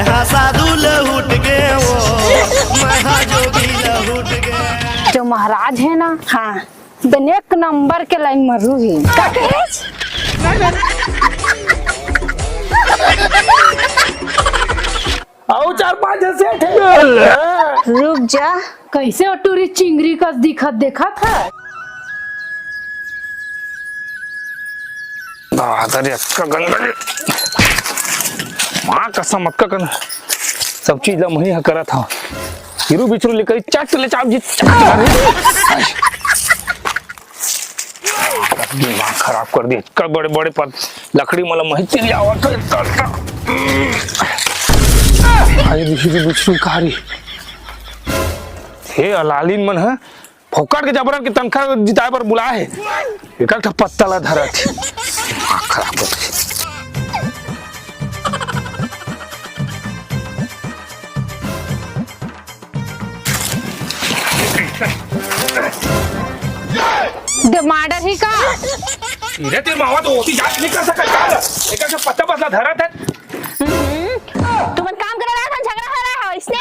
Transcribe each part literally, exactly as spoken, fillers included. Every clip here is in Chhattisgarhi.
हाँ, साधु लहुट गे वो, महा जोगी लहुट गे। जो महाराज है ना, हाँ। देन एक नंबर के लाइन में रूही। का कहे? अउ चार पांच झन सेठ हे। रुक जा। कैसे ओ टूरी चिंगरी कस दिखत देखत है? दादा रे, अतका गंदा रे। माँ कसम, अतका गंदा। सब चीज ला मही ह करत हव। हिरू बिचरू लेकर चट ले चाप जी, चट कर। दिमाग खराब कर दिए। अतका बड़े बड़े पत-, लकड़ी मला मही तिरियावत है। अरे हिरू बिचरू कारी। हे अलालिन मन ह फोकट के जबरन के तनखा जिताए बर बुलाए हे। एक ठा पत्ता ला धरत हे। दिमाग खराब कर दे। दे मार डरही का? इधर तेरे मावा तो होती जांच नहीं कर सकता। एक ठा पत्ता बस ला धरत हे। हम्म, तुमन काम करे रहा था, झगड़ा हो रहा है इसने।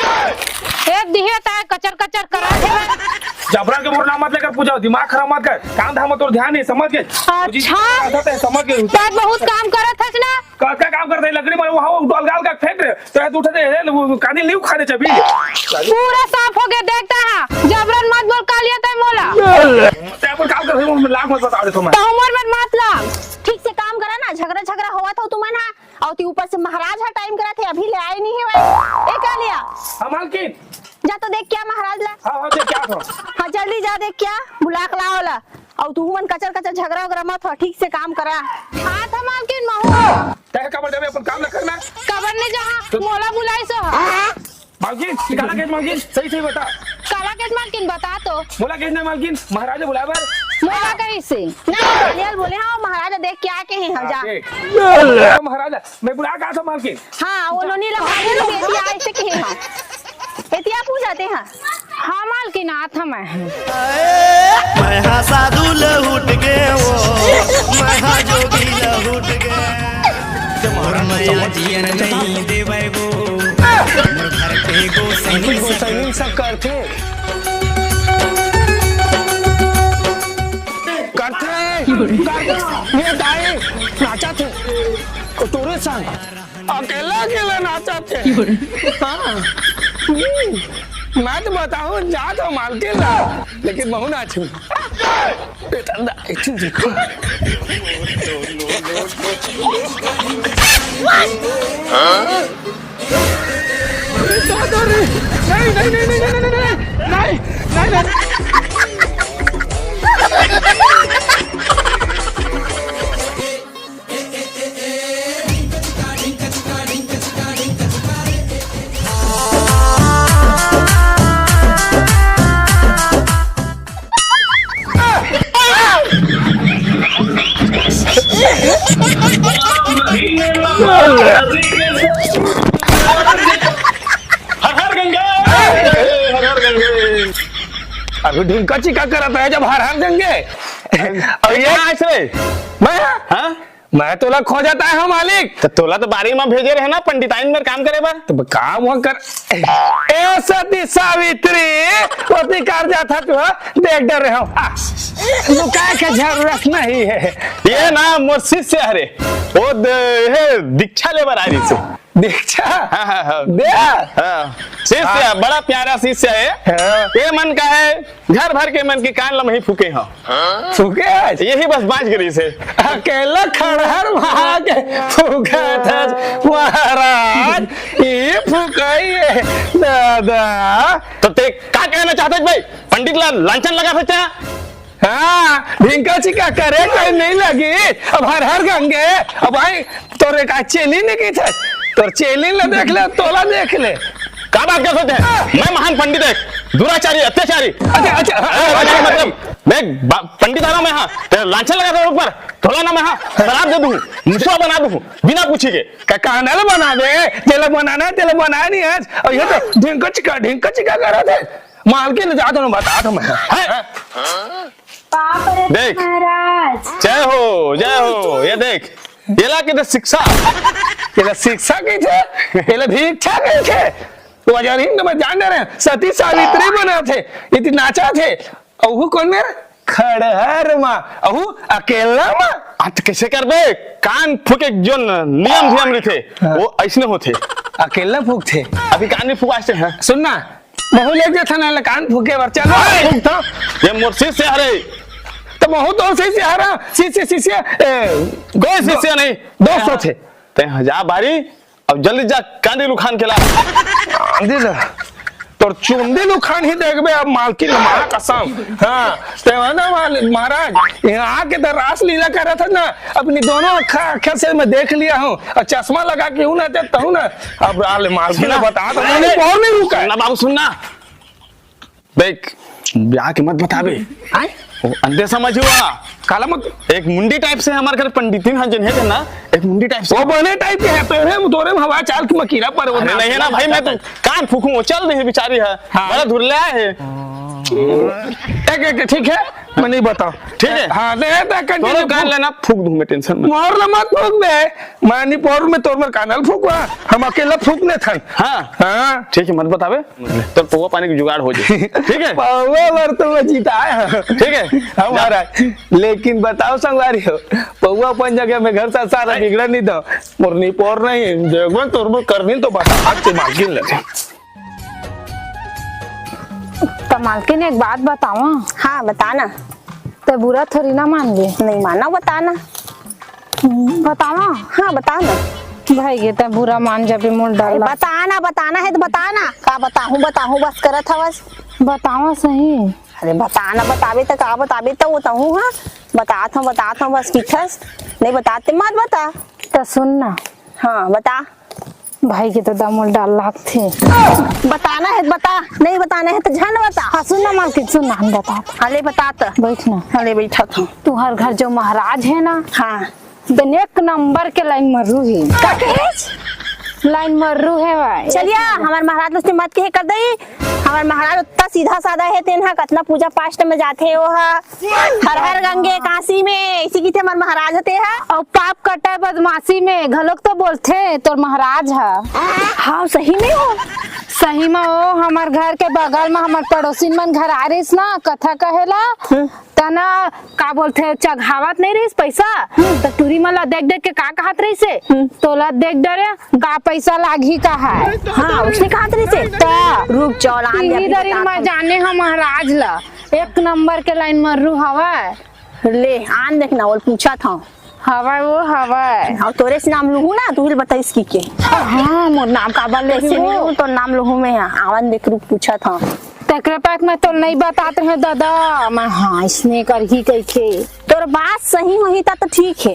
ए दिहे ताय कचर कचर करत हे। जबरन के मोर नाम मत लेकर पूजा, दिमाग खराब मत कर। काम धाम में तोर ध्यान नहीं, समझ गे? अच्छा। समझ गे? ताय बहुत काम करत हस ना। का, का काम करत हे? लकड़ी मारे वहाँ उठा अलगा अलगा फेंक रहे। तो है उठा दे, है, वो कानी लीव खाने चाबी। पूरा साफ हो गया, देखता है। जबरन मत बोल, कालिया ताय मोला। ते अपन काम कर, लाग मत बता दे तो मैं। तो उमर में मत लाग। ठीक से काम करा ना, झगड़ा झगड़ा होवत हो तुमन हा। अउ ती ऊपर से महाराज ह टाइम करा थे, अभी ले आए नहीं है भाई। ए कालिया। हाँ मालकिन। जा तो देख क्या महाराज ला। हाँ, हाँ, देख क्या था। हाँ, जल्दी जा देख क्या बुला के लाओ ला। अउ तू मन कचर कचर झगड़ा वगैरह मत हो, ठीक से काम करा। हाँ था मालकिन महू। तय काबर जाबे अपन काम ला करना। काबर नहीं जहाँ मोला बुलाइस हो। मालकिन, काला केस मालकिन, सही सही बता। काला केस मालकिन, बता तो। मोला केस नहीं मालकिन, महाराज बुलाए बर। मोला कइसे? नहीं, कालिया ल बोले हाँ, महाराज देख क्या कहे हैं, हाँ, जा। देख। महाराज, मैं बुला कहा था मालकिन। हाँ, वो नोनी लगा दे, तो बेटी आए से कहे हाँ। एतिया पूछ आते हैं। हाँ मालकिन, आत हँव मैं। मैं हा साधु लहुट गे वो, मैं हा जोगी लहुट गे। मोर मया जियन नहीं देवै वो, मोर घर पे गोसाई सब करथे। करथे। ये दाई नाचथे। ओ तोरे संग। अकेला अकेला नाचथे। हाँ। हम्म। मैं तो बताऊँ, जा तो मालकिन ला, लेकिन महू नाचहूँ। बेटा, ना, इतनी देखो। नहीं, नहीं, नहीं। हर हर गंगे, हर हर गंगे। अभी ढिंका चिका करत हे जब हर हर गंगे। अब ये कहाँ से? मैं? हाँ? मैं तोला खोजत आए हँव मालिक। त तोला तो बारी म भेजे रहे ना पंडिताइन मेर काम करे बर। त काम वहाँ कर। ए सती सावित्री, ओती कर जाथा तू, हाँ? देख डरे हँव। आ, लुकाए के जरूरत नहीं है। ये ना मोर शिष्य हरे। वो द-, हे दीक्षा ले बर आए रहिसे। दीक्षा? हाँ, हाँ, हाँ। दे। हाँ। शिष्य, हाँ। बड़ा प्यारा शिष्य है। हाँ। ये मन का है, घर भर के मन के कान ल मही फूके हँव। फूके आज? यही बस बाँच गे रहिसे। अकेला खड़हर भाग फूकत हस महाराज, ये फूकई हे दादा। त ते का कहना चाहत हस भाई? पंडित ला लांछन लगात हस? हाँ, ढिंका चिका करे कोई नहीं लगी। अब हर हर गंगे, अब भाई तोरे का चेली नहीं की थे, तोर चेली ला देख ले, तोला देख ले। का बात करत हस? मैं महान पंडित हँव, दुराचारी, अत्याचारी। अच्छा, अच्छा, हाँ, अरे, हाँ, अच्छा, हाँ। मतलब, मैं बा-, पंडित हरँव मैं, हाँ, तेला लांछन लगात हस ऊपर, तोला ना मैं, हाँ, शराप दे दूँ, मुसवा बना दूँ, बिना पूछी के। का कांदा ला बना दे, जेला बनाना हे, तेला बना नहीं आज। अउ ये तो ढिंका चिका, ढिंका चिका करत हे। मालकिन जात हँव, बतात हँव मैं। हैं? बाप रे देख। महाराज। जय हो, जय हो। ये देख, एला कहिथे शिक्षा। एला शिक्षा कहिथे, एला भिक्षा कहिथे। तो अजर हिंद में जान रहे हैं, सती सावित्री बना थे, इति नाचा थे। अहू कौन मेर? खड़हर मा। अहू अकेला मा। आ, त कैसे करबे? कान फूके जोन नियम धियम रहिथे, हाँ। वो ऐसने होथे। अकेला फूकथे। अभी कान नहीं फुकाए हे। सुन ना, महू ले जाथन ना कान फूके बर, चल, ओए! फूकथन। ये मोर शिष्य हरे। त महू तो शिष्य हरा, शिष्य, शिष्य, ए, कोई शिष्य नहीं। दोस्त होथे। ते जा बारी, अब जल्दी जा, कांदी लुखान के ला। कांदी ला? तोर चुंदी लुखान ही देखबे अब, मालकिन, माँ कसम। हाँ, ते ना माल-, महाराज, यहाँ आके तो रासलीला करत हस ना, अपनी दोनों अखा, अखा से मैं देख लिया हूँ, और चश्मा लगा के हूँ ना, ते तहूँ ना, अब आले मालकिन ला बता तो, नहीं, नहीं, और नहीं रुका है। ना बाबू, सुन ना। देख, ब्याह के मत बताबे। आय? वो अंधे समझ हुआ। काला मत। एक मुंडी type से हमर घर पंडितिन ह जेन हे ना, एक मुंडी type से। वो बने type के है, तोरे में, तोरे में हवा चाल के मकीरा पर वो अरे नाच नहीं है ना भाई, मैं तो कान फूकूं, वो चल रही है बेचारी है। हाँ। बड़ा धुरले आए है। एक, एक, ठीक है, मैं नहीं बताऊं। ठीक है। हाँ, नहीं, तो continue तोरो कान फूक। लेना, फूक दूं मैं, tension मत। मोर ला मत फूक बे, मैं नहीं पोर में तोर मर कानल फूकवा, हम अकेला फूक लेथन। हाँ। हाँ। ठीक है, मत बताबे। तोर पौवा पानी के जुगाड़ हो जाए, ठीक है? पौवा बर तो मैं जिताए हंव। ठीक है? हमारा। लेकिन बताओ संगवारी हो, पौवा अपन जगह में घर संसार बिगड़न नहीं दो। मोर निपोर नहीं, देखबे तोर बर करनी तो बता, आज से मालकिन ले। त मालकिन, एक बात बतावा। हाँ, बता ना। ते बुरा थोड़ी ना मान ले। नहीं माना, बता ना। बतावा? हाँ, बता ना। भाई, ये ते बुरा मान जाबे, मोर डर अरे, लग- बता ना, बताना है तो बता ना। का बताहूँ, बताहूँ, बस करत हवस। बतावा सही। अरे, बता ना, बताबे त का बताबे त वो तहूँ, हाँ? बतात हूँ, बतात हूँ, बस किथस। नहीं बताते, मत बता। त सुन ना। हाँ, बता। भाई के तो दम मोर डर लागथे। बताना है त बता, नहीं बताना है त झन बता। हाँ, सुन ना मालकिन, सुन ना, हम बता। हाँ, ले बता त। बैठ ना। हाँ, ले बैठा था। तुहर घर जो महाराज है ना, हाँ। देन एक नंबर के लाइन मर्रू है। का कहेच? लाइन मर्रू है भाई। चलिया, हमार महाराज लोग से मत कहे कर दई। हमार महाराज उतना सीधा साधा है, तेन हा कतना पूजा पाठ में जाथे वो हा। हर हर गंगे काशी में, ऐसी की थे हमार महाराज होते हैं। और पाप कटे बदमाशी में घलोक तो बोलथे तोर महाराज हा। हाँ, सही में हो। सही में हो, हमार घर के बगल में हमार पड़ोसिन मन घर आ रहीस ना, कथा कहेला। हम्म। तना का बोलथे, चघावत नहीं रहीस पैसा, हम्म। त टूरी मन ला देख देख के का कहत रहीस हे? हम्म। तोला देख डरे, का पैसा लागही का है? हाँ, उसने कहत रहीस हे। त रुक, चल, आन दे, इही अभी दरी बतात मैं हूँ। जाने हम महाराज ला, एक नंबर के लाइन मर्रू हवय। ले, आन देखना, ओल पूछत हूँ। हवय वो, हवय। और तोरे से नाम लूहू ना, तू ही बताइस की के। हाँ, मोर नाम काबर ले कैसे वो? नहीं लूहू, तोर नाम लूहू मैं, हाँ, आवन देख, रुक, पूछत हूँ। तेकरे पाक मैं तो नहीं बतात रहे दादा, मैं हाँ इसने करही कहिके। तोर बात सही होही ता तो ठीक है,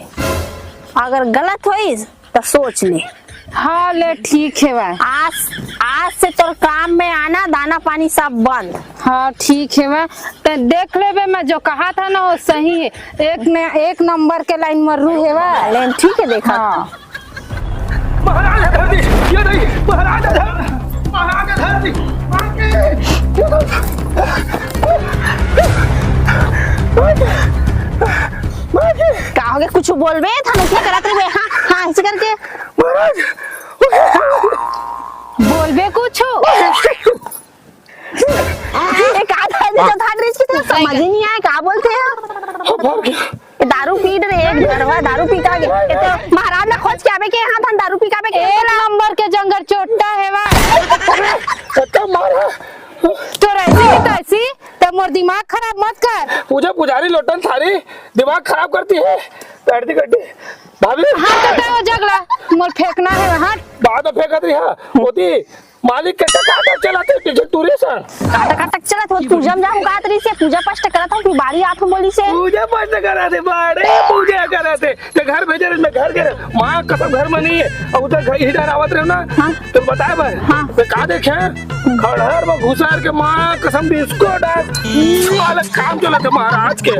अगर गलत होइस तो सोच ले। हाँ ले ठीक है भाई। आज, आज से तोर काम में आना, दाना पानी सब बंद। हाँ ठीक है भाई, तो देख लेबे, मैं जो कहा था ना वो सही है, एक ने, एक नंबर के लाइन मर्रू है भाई। लेन ठीक है, देखा। हाँ। महाराज है धरती, ये नहीं, महाराज है धरती, महाराज है धरती, माँ के, माँ के, माँ के। का हो गया? कुछ बोलबे, था नोकिया करत रहे, हाँ, हाँ, ऐसे करके। महाराज। बोलबे कुछ। ये का था, ये तो था, ड्रेस की तरह समझ ही नहीं आया, का बोलते हैं? ये दारू पी रहे, एक घरवा दारू पी का गया। ये तो महाराज ने खोज के आवे के, हाँ, था दारू पी का आवे के। एक नंबर के जंगर चोट्टा है वा। धक्का मारा। तो ऐसी की तैसी, तो मोर दिमाग खराब मत कर। पूजा पुजारी लोटन थारी दिमाग खराब करती है। बैठ दी गड्डी। भाभी। हाँ, तो तय हो जगला, मोर फेंकना है, हाँ। बाद में फेंकत रही, हाँ। होती, मालिक के टका टक चलाते, पीछे टूरी सा। काटा काटा चलत हो, पूजा में जाऊँ, कात रही से, पूजा पाठ करत हो, कि बाड़ी आत हो बोली से। पूजा पाठ करत हे, बाड़े पूजा करत हे। ते घर भेजे रहे, मैं घर के रहे। माँ कसम घर में नहीं है। अब उधर घर, इधर आवत रहे ना, हाँ। तो बताए भाई, हाँ। मैं का देखे? खड़हर में घुसार के माँ कसम डिस्को डांस, ई वाला काम चलत हे महाराज के।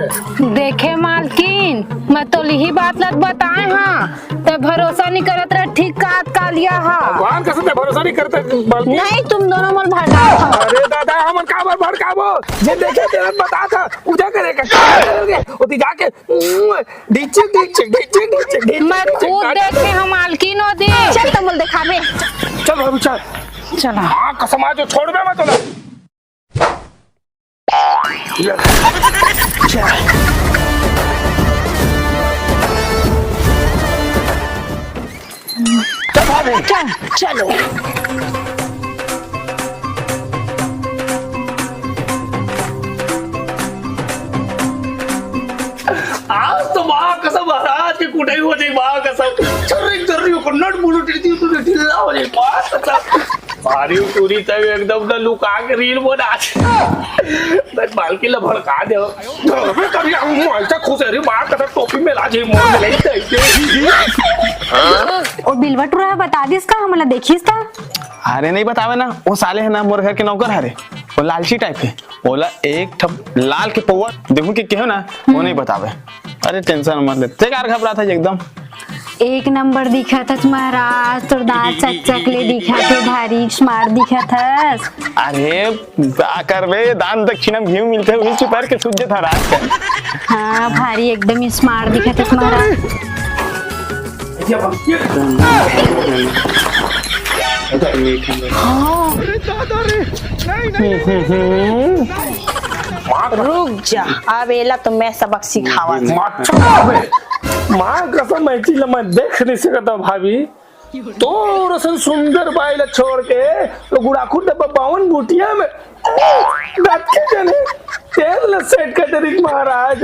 देखे मालकिन, मैं तो लिही बात लत बताए हाँ, ते भरोसा नहीं करत रहे, ठीक कात का लिया हा। भगवान कसम ते भरोसा नहीं करते। नहीं, तुम दोनों मोला भड़कावत हव। अरे दादा, हमन काबर भड़काबो? जे देखे तेला बता था, पूजा करे का, का करोगे? ओती जाके, उम्म, ढिच्चिक, ढिच्चिक, ढिच्चिक, ढिच्चिक, ढिच्चिक, मैं ढिच्चिक, खुद का देखे हव मालकिन ओती। चल, त मोला देखाबे। चल भाभी, चल। चला। हाँ, कसम आज छोड़बे मैं तोला। चल भाभी। चल, चलो। आज तो माँ कसम महाराज के कुटाई हो जाई, माँ कसम। छर्री छर्री ओकर नट मुलुट दी, तू ढीला हो जाई, माँ कसम। भारी टूरी तब एकदम ना लुका के रील बना। बस मालकिन ला भड़का दे। अबे कभी हम ऐसा खुश है रे, माँ कसम टोपी में लाजे मोर में नहीं दे। ओ बिलवा टूरा बता दिस का, हमला देखिस त? अरे नहीं बतावे ना, वो साले है ना मोर घर के नौकर हरे, वो लालची टाइप के। ओला एक ठप लाल के पौवा देहूं कि केहू ना, वो नहीं बतावे। अरे टेंशन मत ले, ते कार घबरात है एकदम। एक नंबर दिखत हस महाराज, तोर दांत चकचक ले दिखत हे, भारी स्मार्ट दिखत हस। अरे का करबे, दान दक्षिणा में घी मिलथे, वही चुपार के सूझ जथे रात का। हाँ, भारी एकदम स्मार्ट दिखत हस महाराज। हाँ। रुक जा, अब एला तो मैं सबक सिखावत हूँ। माँ कसम, मैं चीज ला मैं देख नहीं सकता भाभी। तोर असन सुंदर बाई ला छोड़ के तो गुड़ाखू डब्बा बावन बूटिया में गतके जने तेल ला सेट कर दे रिक महाराज।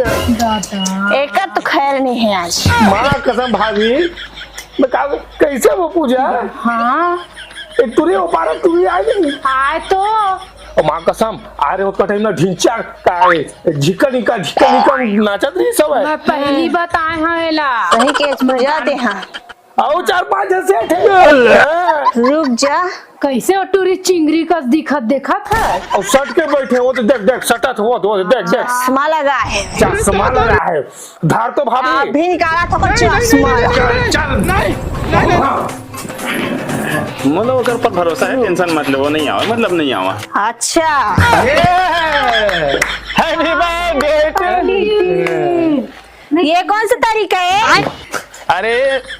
एकर तो खैर नहीं है आज। माँ कसम भाभी, मैं का, कैसे वो पूजा? हाँ। एक टूरी ओपारा टूरी आ गई। आए तो। ओ माँ कसम, आ रे ओतका टाइम ना ढिंचा का है, झिका निका, झिका निका नाचत रही सब है। मैं पहली बताए हूँ एला। सही के बुझा दे हाँ। आओ चार पांच जैसे थे। रुक जा। कैसे ओ टूरी चिंगरी कस दिखत देखत है? और सट के बैठे हो तो देख, देख, सटत हो तो देख, देख। चश्मा लगा है। चश्मा लगा है। धार तो भाभी। अभी निकाला था चश्मा। चल, चल। नहीं, नहीं, नहीं। हाँ। मतलब ओकर पर भरोसा है, टेंशन मत ले, वो नहीं आवा, मतलब नहीं आवा। अच्छा। Happy birthday to you। ये कौन सा तरीका है? अरे,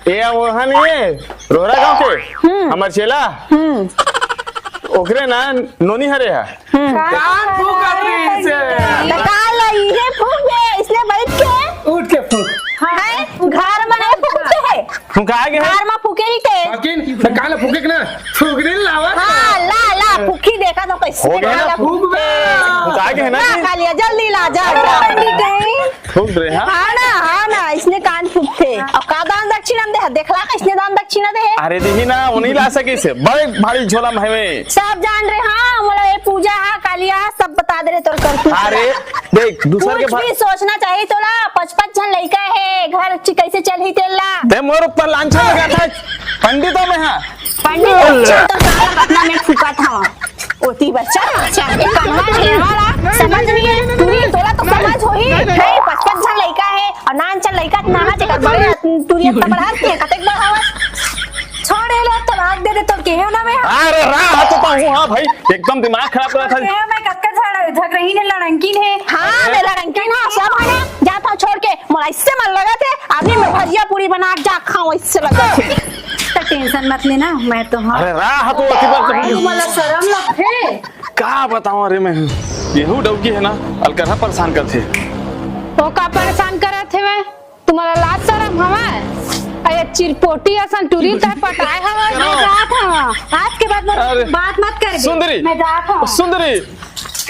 ये वो है नहीं है, रोहरा गांव के, हम्म। हमर चेला। हम्म। ओकरे ना नोनी हरे है। हम्म। कान फूकत रही से। तो कान ला इहे फूक दे, इसने बैठ के। उठ के फूक। हाँ, घर में नहीं फूकते हैं। फुंका के है? घर में फूके ही के। लेकिन मैं कान फूके के ना, फूक नहीं लावा। हाँ, ला, ला, फूकी देखा तो कैसे हो गया ना, काला फूक बे। फुंका के है ना ना, जी? कालिया, जल्दी ला, जा, जा। फूक रहे, हाँ? हाँ ना, हाँ ना, इसने कान फूकते। और का दान दक्षिणा में दे, देखला का इसने दान दक्षिणा दे है? अरे दीदी ना, वो नहीं ला सके से, बड़े भारी झोला में हवे। सब जान रहे, हाँ, मोला ये पूजा, हाँ, कालिया, सब बता दे रहे तोर करतूत। अरे, देख, दूसर के कुछ भा- भी सोचना चाहिए तोला, पच पच झन लइका है, घर ची कैसे चलही तेला? ते मोर ऊपर लांछन लगा था, पंडितों में हाँ। पंडित अच्छा तो साला अपना में फुका था। ओती बच्चा, अच्छा, एक कनवा है वाला, समझ नहीं है, तू ही तोला तो समझ होही, नहीं, पच पच झन लइका है, और नान चल लइका, नाना चल बड़े, तू ये तब बढ़ा के, कतेक बढ़ावा? छोड़ ए लो, तलाक दे दे, तो केहे ना मैं। अरे रहा तो पाऊँ, हाँ भाई, एकदम दिमाग खराब करा था। केहे मैं कतका झड़-, झगड़हीन है, लड़ंकीन है। हाँ, मैं लड़ंकीन, हाँ, सब है ना, जाता हूँ छोड़ के, मोला इससे मन लगा थे, अभी मैं भजिया पूरी बना के जा खाऊँ, इससे लगा थे। तो टेंशन मत लेना, मैं तो हाँ। अरे रहा तो अति बात तो अरे, मोला शरम लगथे। का बताऊँ, अरे मैं, यहू डौकी है ना, अलकरहा परेशान करथे। तो का परेशान करत है मैं? तुम्हारा लाज शरम हवय? अरे चिरपोटी असन टूरी तय पटाए हवय, मैं जात हवं। आज के बाद मोर अरे, बात मत करबे। सुंदरी। मैं जात हवं। सुंदरी।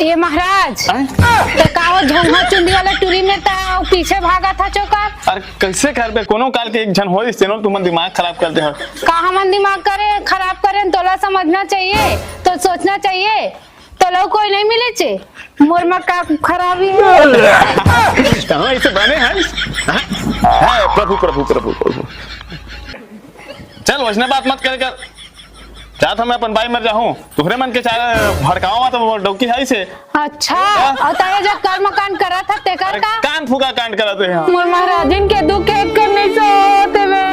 ये महाराज, हैं? तो का वो झोंहा चुंदी वाला टूरी में ता पीछे भागा था चोकर? अरे कैसे करबे? कोनो काल के एक झन होइस, तेनो तुमन दिमाग खराब कर दे हव। का हमन दिमाग करे, खराब करे, तोला समझना चाहिए, तो सोचना चाहिए। तोला कोई नहीं मिले चे, मोर मा का खराबी है? हाँ, इसे बने हैं। हाँ, हाँ, प्रभु, प्रभु, प्रभु, प्रभु। चल, वैसने बात मत कर कर। जात हवं मैं अपन बाई मेर जाहूँ। तुहरे मन के चारा भड़कावा मत, वो डौकी है इसे। अच्छा, हाँ? और तारे जो कर्म कांड करा था, तेकर अरे, का? कान फूका कांड करा थे यहाँ। मोर महाराजिन के दुख एक कर नहीं सहत हे बे।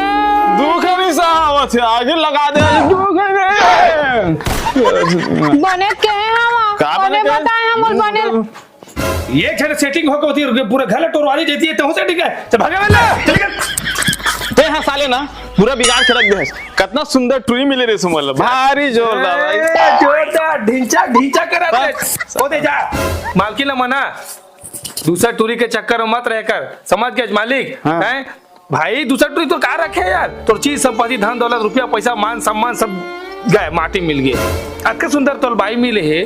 दुख नहीं सहत हे, आगे लगा दे, दुख नहीं। बने कहे हम, का बने बने कहे? बताए हम, बोल बने। ये घर सेटिंग होके होती है, पूरा घर टोरवारी देती है, तो हो सेटिंग है। चल भागे वाला, चल निकल। ते हाँ साले ना, पूरा बिगाड़ के रख दे। कितना सुंदर टुरी मिले रे सुमन ला, भारी जोरदार भाई। ए, जोरदार, ढींचा, ढींचा करा दे। बस। ओ दे जा, मालकिन ला मना, दूसरा टुरी के चक्कर में मत रह कर, समझ गए मालिक? हाँ। हैं? भाई, दूसरा टुरी तो का रखे यार? तोर चीज संपत्ति, धन दौलत, रुपया पैसा, मान सम्मान सब गए, माटी मिल गए। अतका सुंदर तोर बाई मिले हे,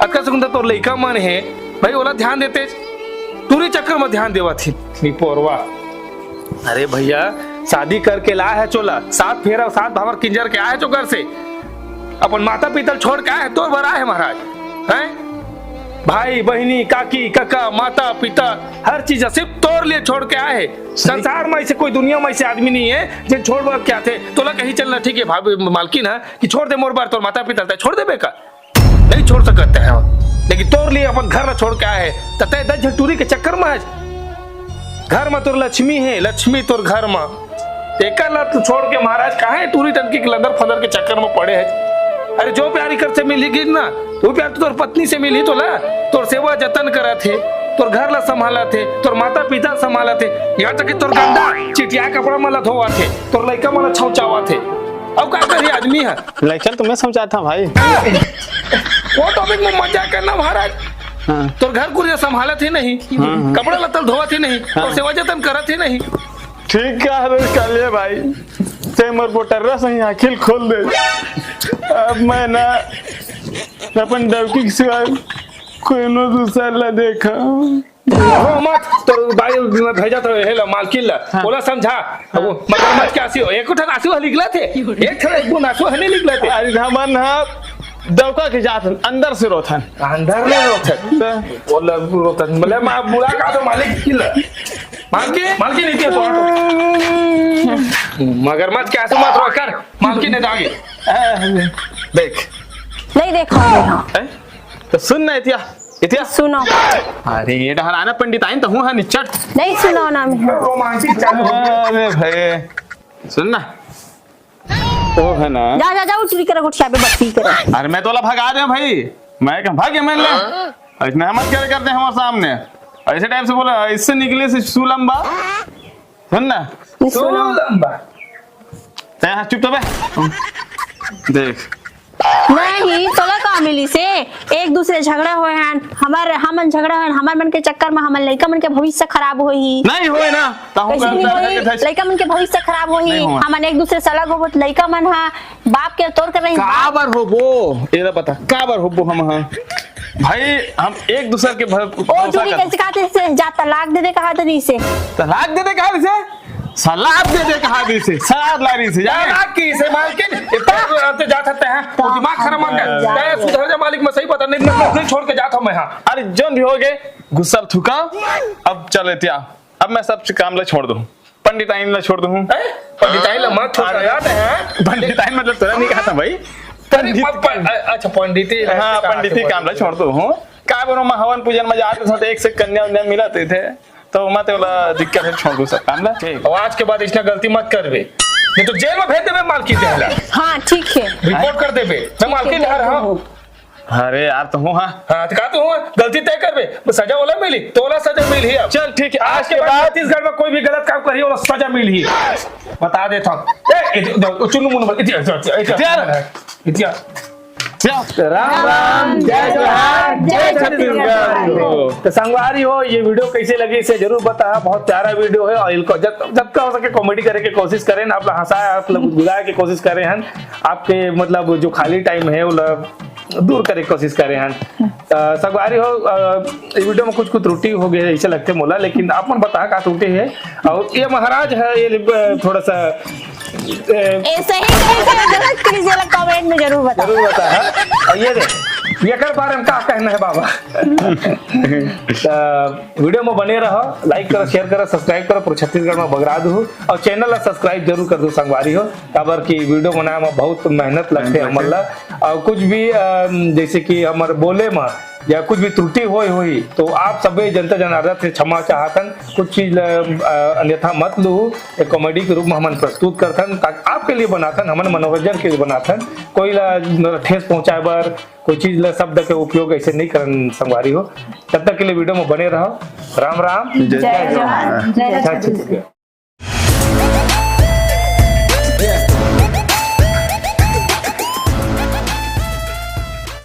अतका सुंदर तोर लइका मन हे, भाई ओला ध्यान देते, टुरी चक्कर में ध्यान देवत हे निपोरवा। अरे भैया, शादी करके ला है चोला, सात फेरा, सात भावर किंजर के आए चो घर से, अपन माता पिता छोड़ के आए है, तोर बर आए है महाराज, हैं? भाई, बहिनी, काकी, कका, माता, पिता, हर चीज सिर्फ तोर लिए छोड़ के आए हे। संसार में ऐसे कोई दुनिया में ऐसे आदमी नहीं है जिन छोड़ बर के आथे। तोला कहीं चलना ठीक है, भाभी, मालकिन है कि छोड़ दे मोर बर तोर माता पिता, तै छोड़ देबे का? नहीं छोड़ सकते हैं, लेकिन तोर लिए अपन घर ला छोड़ के आए हे, त तै दस झन टूरी के चक्कर में है। घर में तोर लक्ष्मी है, लक्ष्मी तोर घर में, तेकर ला तू छोड़ के महाराज काहे टूरी टंकी के लंदर फंदर के चक्कर में पड़े है? अरे जो प्यारी कर से मिलही गिर ना, वो प्यार तो तोर पत्नी से मिलही तोला, तोर सेवा जतन करत हे, तोर घर ला संभालत हे, तोर माता पिता संभालत हे, यहाँ तक कि तोर गंदा चिटिया कपड़ा मन ला धोवत हे, तोर लइका मन ला छौचावत हे। अब का करही आदमी ह? लइका तुम्हें समझाता भाई। वो टॉपिक में मजाक करना महाराज। हाँ। तोर घर कुरिया संभालत ही नहीं, हाँ, हाँ। कपड़ा लत्ता धोवत ही नहीं, हाँ। और सेवा जतन करत ही नहीं। ठीक कह रहे कालिया भाई, ते मोर पोटर्रा सही आँखिल खोल दे। अब मैं ना अपन डौकी के सिवाय कोनो दूसर ला देखा। हो मत, तोर बाई भेजा तो हे ला मालकिन ला, हाँ। ओला समझा। अब वो मगरमच्छ के आंसू, एक ठन आंसू ह निकलत हे, एक ठन एक बूंद आंसू ह नहीं निकलत हे। अरे हमन ह डौका के जात हन, अंदर से रोथन। अंदर में रोथन। त ओला रोथन, बोले माँ बुला का तो मालिक किला। मालकिन, मालकिन इतिया तो। मगरमच्छ के आंसू मत रो कर, मालकिन ने जागे। देख। नहीं देखा मैं, हाँ। हैं? तो सुन ना इतिया, इतिया। सुनो। अरे ये डहराना पंडित आइन तो हूँ, हाँ, निचट। नहीं सुनो ना मैं। रोमांटिक चालू हो गया। अरे भाई, सुन ना। ओ है ना। जा, जा, जा, उठ, करा, गोठिया पे बत्ती करा। अरे मैं तोला भगा दे भाई, मैं क्या भाग्य मैं ले। ऐसने हम मत करे करते हमारे सामने, ऐसे टाइप से बोला, इससे निकले से सुलम्बा। सुन ना। नहीं सुनो। सुलम्बा। तै यहाँ चुप तो बे। देख। नहीं, तोला का मिली से? एक दूसरे झगड़ा होए हन, हमार, हमन झगड़ा होए हन, हमार मन के चक्कर में हमन लइका मन के भविष्य खराब होही। नहीं होए ना, ताहू कैसे का नहीं लइका होही? के भविष्य लइका मन के भविष्य खराब होही। नहीं होए। हमन एक दूसरे से अलग होबो, त लइका मन हा बाप के तोर कर रही। काबर होबो? एला बता, काबर होबो हम हा? भाई, हम एक दूसर के भर-, ओ, भरोसा चूड़ी कर- कैसे कहा थे? जा तलाक दे दे कहा थे नहीं से। तलाक दे दे कहा थे? सलाद दे दे कहा दी से, सलाद ला रही से, जाने? क्या बात की से मालकिन? इतना तो जात हते हैं, वो दिमाग खराब मत कर। जा। तेरे सुधर जा मालिक, मैं सही बता, नहीं, नहीं, नहीं छोड़ के जात हूँ मैं, हाँ। अरे जोन भी हो गए, गुस्सा थुका, अब चल इतिया, अब मैं सब काम ले छोड़ दूँ, पंडिताइन ले छोड़ दूँ। हैं? पंडिताइन ले मत छोड़, अरे, जाते हैं। पंडिताइन मतलब तेरा नहीं कहा था भाई, अरे, पंडित प-, प-, अ-, अच्छा, पंडिती हाँ, कहा पंडिती थे काम ले बोल। छोड़ दूँ। का बोलो, मैं हवन पूजन में जाते थे, एक से कन्या उन्या मिला थे। तो मैं तो वाला दिक्कत है, छोड़ दो सब काम ला। ठीक। और आज के बाद इसने गलती मत करबे, नहीं तो जेल में भेज देबे मालकिन देहला। हाँ, ठीक है। रिपोर्ट कर देबे, मैं मालकिन देहला हूँ। अरे यार, तो हूँ, हाँ। हाँ, तो का तो हूँ, गलती तय करबे, बस सजा वाला मिली, तो वाला सजा मिली अब। चल, ठीक है, आज के बाद छत्तीसगढ़ में कोई भी गलत काम करी, वाला सजा मिली। बता देता हूँ। ए, ए, चुन्नू मुन्नू, इतिया, इतिया, इतिया, इतिया। इतिया। राम राम, जय जोहार, जय छत्तीसगढ़। तो संगवारी हो, ये वीडियो कैसे लगी इसे जरूर बताया। बहुत प्यारा वीडियो है और इनको जब, जब का हो सके कॉमेडी करे के कोशिश करें ना, आप लोग हंसाए, आप लोग गुदगुदाए के कोशिश करें हैं, आपके मतलब जो खाली टाइम है वो लोग दूर करे के कोशिश करें हैं। अ, संगवारी हो, अ, ये वीडियो में कुछ कुछ त्रुटि हो गई है ऐसे लगते मोला, लेकिन आप मन बता का त्रुटि है। और ये महाराज है, ये अ, थोड़ा सा ए, ए, सही, सही, सही, गलत करी जेला comment में जरूर बता। जरूर बता, हाँ। और ये दे, एकर बारे में का कहना है बाबा? त वीडियो में बने रहो, like करो, share करो, subscribe करो, पूरा छत्तीसगढ़ में बगरा दू, और channel ला subscribe जरूर कर दो संगवारी हो, काबर कि वीडियो बनाए में बहुत मेहनत लगते हैं मेहनत हमन ला, और कुछ भी, अ, जैसे कि हमर बोले में या कुछ भी त्रुटि होय होही, तो आप सबे जनता जनार्दन से क्षमा चाहथन। कुछ चीज ल, अ, अन्यथा मत लू। एक कॉमेडी के रूप में हमन प्रस्तुत करथन, ताकि आपके लिए बनाथन, हमन मनोरंजन के लिए बनाथन। कोई ला ठेस पहुंचाए बर, कोई चीज ला, शब्द के उपयोग ऐसे नहीं करन संगवारी हो। तब तक के लिए वीडियो में बने रहो। राम राम। जय जोहार। जय जय छत्तीसगढ़।